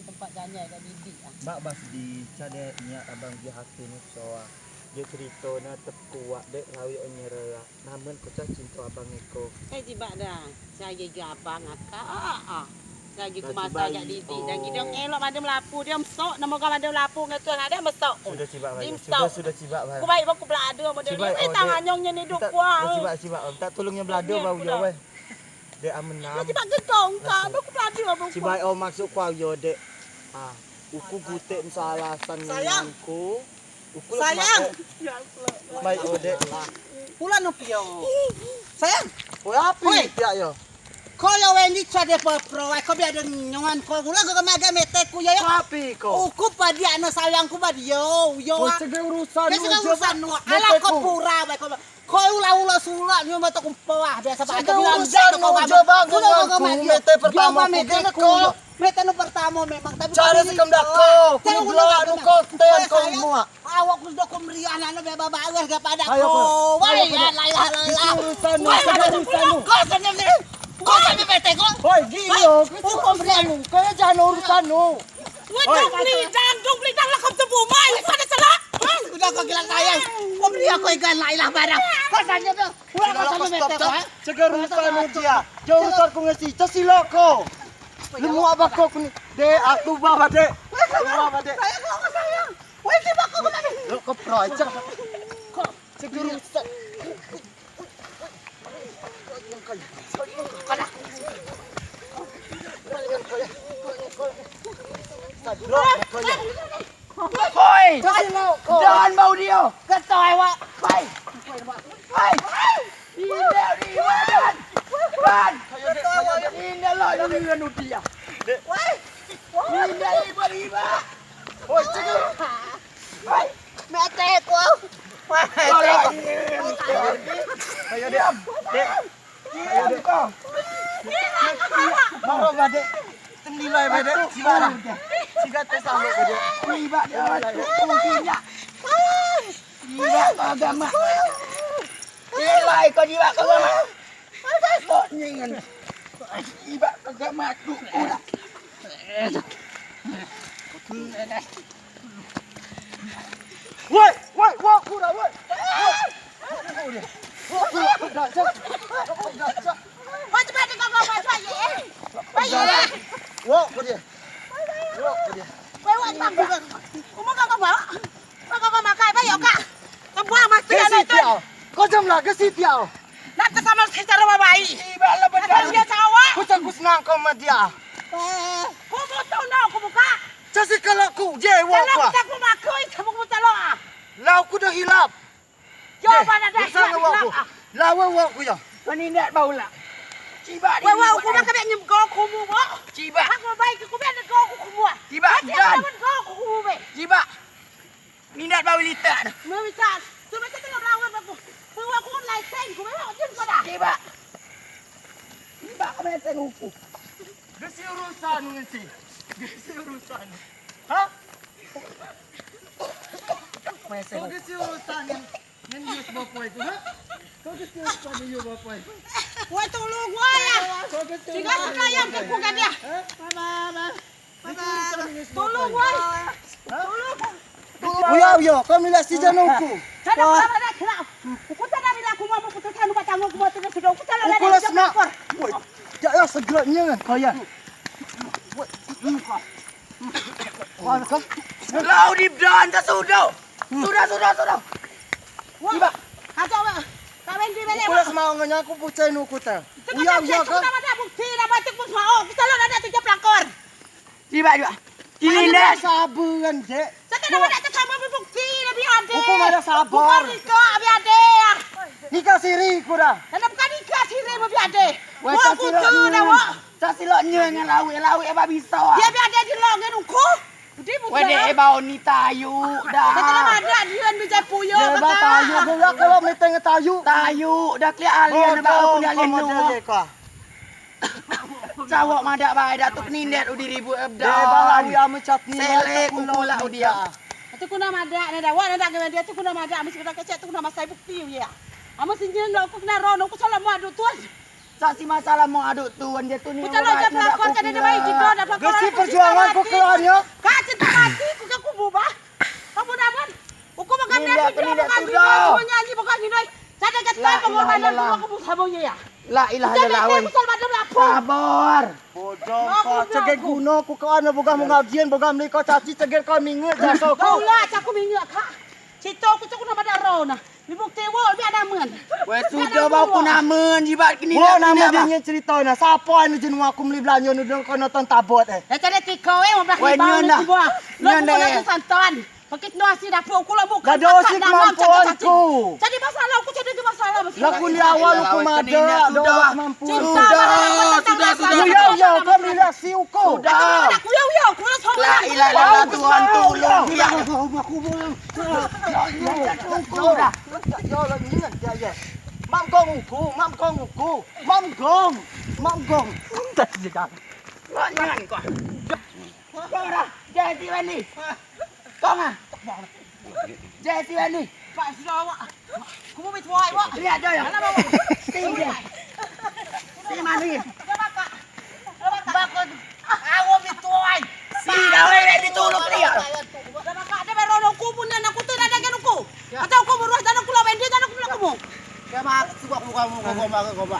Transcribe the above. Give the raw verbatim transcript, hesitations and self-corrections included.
Tempat janjai dak didik ah. Bak bas di cade nyiak abang di hati nu coa. Dia cerita na tekuat dek lawik nyereak. Namen ku cak cinta abang eko. Eh jibak dah. Saya je abang aka. Ah ah. Lagi ku masa jak didik dah gidong elok pada melapu dia mesok nama kau pada melapu ngetu ada mesok. Sudah cibak bayu. Sudah sudah cibak bayu. Ku baik bang ku belada model ni. Eh tangan nyong nyen hidup kuah. Cibak cibak. Tak tolong yang belada bau yo weh. Dek amenam. Cibak gedong ka, aku peladu abang. Cibak oh maksud ku yo dek. Ah, uku gutek masalah alasan sayang. Ku. Uku sayang. Baik oh dek. Pulan no pio. Sayang. Oi api pia yo. Ko yo wendi cade pe pro, ko biar de nyongan ko gula ko kemaga mete ku yo. Api ko. Uku padia no sayang ku badio yo. Ko sege urusan. Ke sege urusan no. Ala ko pura baik ko. Ko ulo-ulo sulak nyo mato ku pawah biasa ba. Sudo urusan nu jo bang, ku mete pertamo ku gene ko. Mete nu pertamo memang tapi. Cara sekem dak ko, ku belak nu ko ten ko muak. Awak ku sudo ku meriah nano beba bagas ga pada ko. Wai la la la la. Urusan nu, sudo urusan nu. Ko sene ni. Ko sene mete ko. Oi gilo, ku meriah nu. Ko jano urusan nu. Wah, dong beli dang, dong beli dang lah kau tebu mai, kau ada salah. Udah kau gila sayang. Kau beri aku ikan lah ilah barang. Kau tanya tu. Udah kau tanya mete kau. Cegah urusan nu dia. Jauh urusan ku ngesi, cesilo ko. Lemu abah ko kuni. Dek, aku bawa dek. Bawa dek. Sayang kau sayang. Wah, tiba kau kena ni. Lo kau pro aja. Kau cegah urusan. Hoi! Dahan bau dio. Keto ewa. Hoi! Hoi! Indah di badan. Ban. Indah lo di badan udia. Indah iba iba. Hoi, cekik. Hoi. Mete ku. Ayo, Dek. Dek. Ayo, Dek. Maro ba, Dek. Tendilai ba, Dek. Siwara. Siga te sanggup ba, Dek. Iba, Dek. Kuncinya. Iba agama. Nilai ko jiwa ko agama. Kok nyengen. Iba agama ku ulah. Woi, woi, woi, kura, woi. Woi, kura, woi. Woi, cepat, cepat, cepat, cepat, ye. Woi, ye. Woi, kura. Woi, kura. Woi, woi, cepat, cepat. Umur kau kau bawa. Kau kau makai, baik, oka. Kau buang mati anak tu. Kau jam lah, gesi tiau. Nak tersama secara baik. Iba lah benar. Dia cawa. Kau cakap senang kau sama dia. Kau mau tahu nak aku buka? Casi kalau ku je wak ku. Kalau kita ku makai, kamu ku tahu ah. Lau ku dah hilap. Yo mana dah hilap ah. Lawa wak ku ya. Kau ni nak bau lah. Ciba di. Wak wak ku nak kena nyem kau kumu wak. Ciba. Aku baik aku nak kau kumu. Ciba. Aku nak kau kumu be. Ciba. Minat bawi litak dah. Bawi litak. Tu macam tu lawan aku. Bawa aku online sen, aku memang jin kau dah. Tiba. Tiba kau main sen hukum. Gesi urusan ngesi. Gesi urusan. Ha? Kau gesi urusan yang yang dia bapai tu, ha? Kau gesi urusan dia bapai. Wah, tolong wah ya. Kau gesi urusan. Tiga sekalian ke bukan dia. Ha? Mama, mama. Tolong, woi. Tolong. Uyo, uyo, kau milah si jano ku. Kada, kada, kada, kada. Uku tak ada milah aku mau putus anu batang aku mau terus sudah. Uku tak ada. Uku lah semak. Woi, jak ya segeraknya kan kau ya. Lau di bedan tak sudah. Sudah, sudah, sudah. Wah. Tiba. Kacau, Bang. Kawin di balik. Uku lah semak ngenya aku pucai nu uku tak. Uyo, uyo kau. Kita ada bukti, dah batik pun mau. Kita lah ada tiga pelakor. Jibeak, jibeak. Ini ndak. Sabar, Dek. Sate nama dak sama bukti lebih ade. Uku madah sabar. Bukan nikah lebih ade ya. Nikah siri ku dah. Karena bukan nikah siri lebih ade. Wah, cak silok nyeng. Cak silok nyeng ngen lawik, lawik apa bisa ah. Dia lebih ade di lok ngen uku. Wede bau ni tayu dah. Sate nama dak dia lebih jai puyo. Dia bau tayu, dia kalau meeting tayu. Tayu dah keliak alien bau punya alien nu. Cawok madak bae, dak tu kenindet udi ribut ebda. Deh, bala wi ame cat ni, selek uku lak udi ya. Atu kuna madak ne dak, wak ne dak ngemen dia tu kuna madak, ame si kuna kecek tu kuna masai bukti ya. Ame si nyen lok ku kena ro, no ku salah mau adu tuan. Saksi masalah mau adu tuan, dia tu ni. Ku salah je pelakor, kena dia baik jido, dak Gesi perjuangan ku keluarnya. Kak, cinta mati ku ke kubu bah. Kamu dapat. Uku makan nasi dia makan nasi. Nyanyi bukan nyanyi. Saya dekat. La ilaha illallah. Aku buka bonya ya. La ilaha illallah. Sabar. Bodoh kau, cegek guno ku kau ane boga mengajian, boga melika caci, cegek kau minge jasa kau. Kau lah, aku minge kak. Cito ku cak ku nama daro nah. Ni bukti wo, ni ada men. Weh, sudo bau ku namen, jibat kini. Wo, namen dia nyen cerita nah. Sapa ane jenua ku meli belanja nu dong kau nonton tabot eh. Ya cari tiko eh, mabah. Weh, nyen dah. Nyen dah. Santan. Pakit no asi dapur ku lah bukan. Gado asi kemampuan ku. Jadi masalah ku, jadi masalah. Lah ku ni awal ku mada, do kemampuan. Sudah, sudah, sudah. Yo yo, kau meli asi uku. Sudah. Ku yo yo, ku lah. La ilaha illallah, Tuhan tolong. Ya. Sudah. Mam gong uku, mam gong uku, mam gong, mam gong. Entah sejak. Wah, jangan kau. Kau dah, jadi wani. Kau ngah. Jesi wani. Pak, sudah awak. Kumu mit wai wak. Lihat dah ya. Alah bawa. Tinggi. Tinggi mani. Bakak. Bakak. Awo mit wai. Si dah wai di tulung dia. Dah bakak, dah berono kumu ni anak kutu dah dagen uku. Atau kumu ruah dah kulo bendi dah kulo kumu. Ya mak, suka kumu kumu kumu kumu.